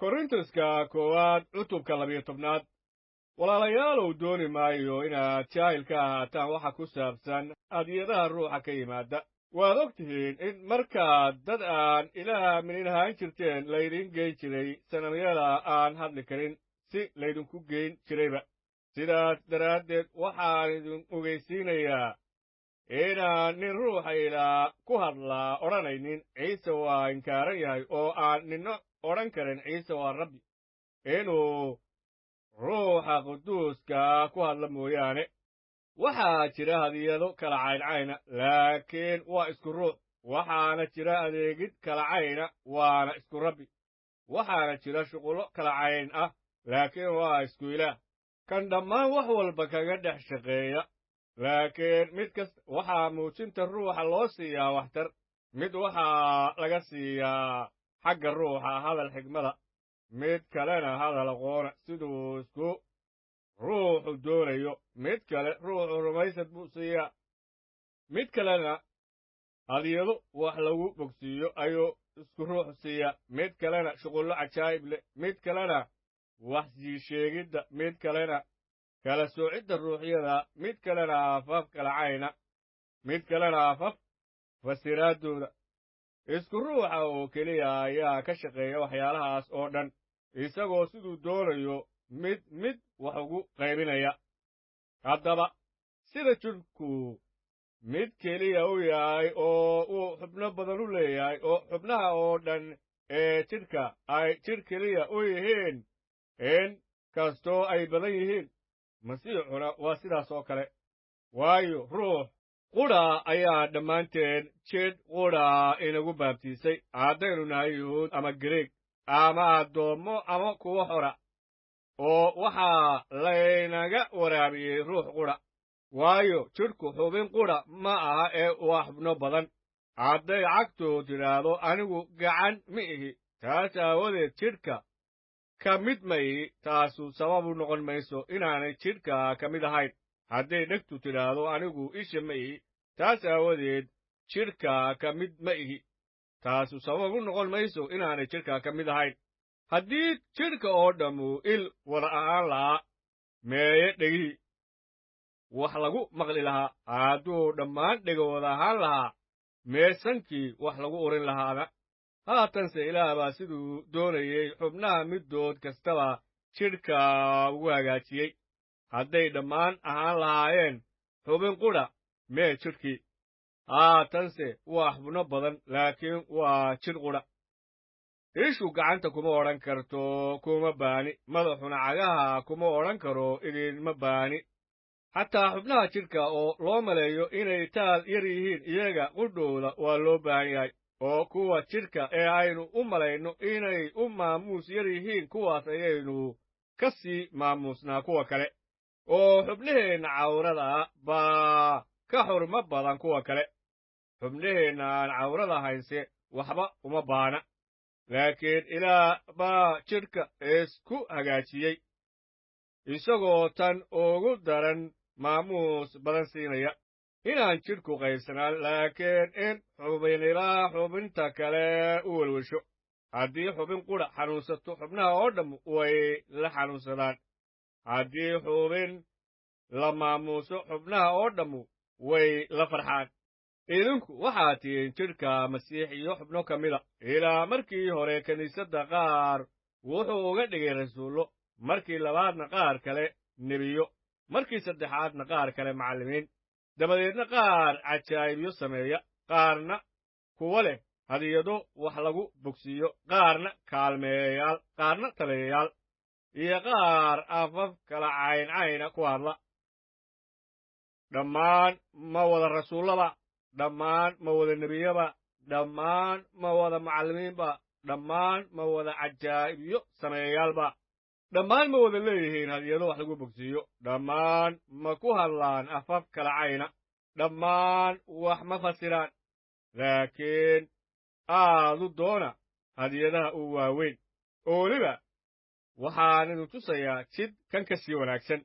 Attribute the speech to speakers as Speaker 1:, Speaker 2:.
Speaker 1: Korintoska koowaad cutubka 12aad. Walaalayaalow, dooni maayo inaad jaahil ka ahaataan waxa ku saabsan hadiyadaha Ruuxa ka yimaada. Waad og tihiin in markaad dad aan Ilaah aaminin ahaan jirteen laydin geyn jiray sanamyada aan hadli karin, si laydinku geyn jirayba. Sidaas daraaddeed waxaan idin ogeysiinayaa inaan nin Ruuxa Ilaah ku hadlaa odhanaynin "Ciise waa inkaaran yahay", oo aan ninna odhan karin "Ciise waa Rabbi", inuu Ruuxa Quduuska ku hadla mooyaane. Waxaa jira hadiyado kala cayncayna, laakiin waa isku Ruux. Waxaana jira adeegid kala cayna, waana isku Rabbi. Waxaana jira shuqullo kala cayn ah, laakiin waa isku Ilaah kan dhammaan wax walba kaga dhex shaqeeya. Laakiin mid kasta waxaa muujinta Ruuxa loo siiyaa waxtar. Mid waxaa laga siiyaa xagga Ruuxa hadal xigmada, mid kalena hadal aqoona siduu isku Ruuxu doonayo. Mid kale Ruuxu rumaysad buu siiyaa, mid kalena hadiyado wax lagu bogsiiyo ayuu isku Ruuxu siiyaa, mid kalena shuqullo cajaa'ib leh, mid kalena wax sii sheegidda, mid kalena kala soocidda ruuxyada, mid kalena afaf kala cayna, mid kalena afaf fasiraaddooda. Isku Ruuxa oo keliya ayaa ka shaqeeya waxyaalahaas oo dhan, isagoo siduu doonayo mid mid wax ugu qaybinaya. Haddaba sida jidhku mid keliya u yahay oo uu xubno badan u leeyahay, oo xubnaha oo dhan ee jidhka ay jidh keliya u yihiin, in kastoo ay badan yihiin, Masiixuna waa sidaas oo kale. Waayo, Ruux qudha ayaa dhammaanteen jidh qudha inagu baabtiisay, haddaynu nahay Yuhuud ama Greeg ama addoommo ama kuwo xora, oo waxaa laynaga waraabiyey Ruux qudha. Waayo, jidhku xubin qudha ma aha ee waa xubno badan. Hadday cagtu tidhaahdo, "Anigu gacan ma ihi, taas aawadeed jidhka ka mid ma ihi", taasu sabab u noqon mayso inaanay jidhka ka mid ahayn. Hadday dhegtu tidhaahdo, "Anigu isha ma ihi, taas aawadeed jidhka ka mid ma ihi", taasu sabab u noqon mayso inaanay jidhka ka mid ahayn. Haddii jidhka oo dhammu il wada ahaan lahaa, meeye dhegihii wax lagu maqli lahaa? Hadduu dhammaan dhega wada ahaan lahaa, mee sankii wax lagu urin lahaana? Haatanse Ilaah baa siduu doonayey xubnaha middood kastaba jidhka ugu hagaajiyey. Hadday dhammaan ahaan lahaayeen xubin qudha, mee jidhkii? Haatanse waa xubno badan, laakiin waa jidh qudha. Ishu gacanta kuma odhan karto "Kuma baani", madaxuna cagaha kuma odhan karo "Idinma baani". Xataa xubnaha jidhka oo loo maleeyo inay taal yar yihiin, iyaga qudhooda waa loo baahan yahay. Oo kuwa jidhka ee aynu u malayno inay u maamuus yar yihiin, kuwaas ayaynu ka sii maamuusnaa kuwa kale. Oo xubnaheenna cawrada baa ka xurmo badan kuwa kale, xubnaheenna aan cawrada haynse waxba uma baana. Laakiin Ilaah baa jidhka isku hagaajiyey, isagoo tan ugu daran maamuus badan siinaya, inaan jidhku qaybsanaan, laakiin in xubiniba xubinta kale u welwesho. Haddii xubin qudha xanuunsato, xubnaha oo dhamm way la xanuunsadaan. Haddii xubin la maamuuso, xubnaha oo dhammu way la farxaan. Idinku waxaad tihiin jidhka Masiix iyo xubno ka mida. Ilaa markii hore kiniisadda qaar wuxuu uga dhigay rasuullo, markii labaadna qaar kale nebiyo, markii saddexaadna qaar kale macallimiin, dabadeedna qaar cajaa'ibyo sameeya, qaarna kuwo leh hadiyado wax lagu bogsiiyo, qaarna kaalmeeyayaal, qaarna taliyayaal, iyo qaar afaf kala cayncayna ku hadla. Dhammaan ma wada rasuullaba? Dhammaan ma wada nebiyaba? Dhammaan ma wada macallimiinba? Dhammaan ma wada cajaa'ibyo sameeyayaalba? Dhammaan ma wada leeyihiin hadiyado wax lagu bogsiiyo? Dhammaan ma ku hadlaan afaf kala cayna? Dhammaan wax ma fasiraan? Laakiin aadu doona hadiyadaha u waaweyn. Oo weliba waxaan idin tusayaa jid kan ka sii wanaagsan.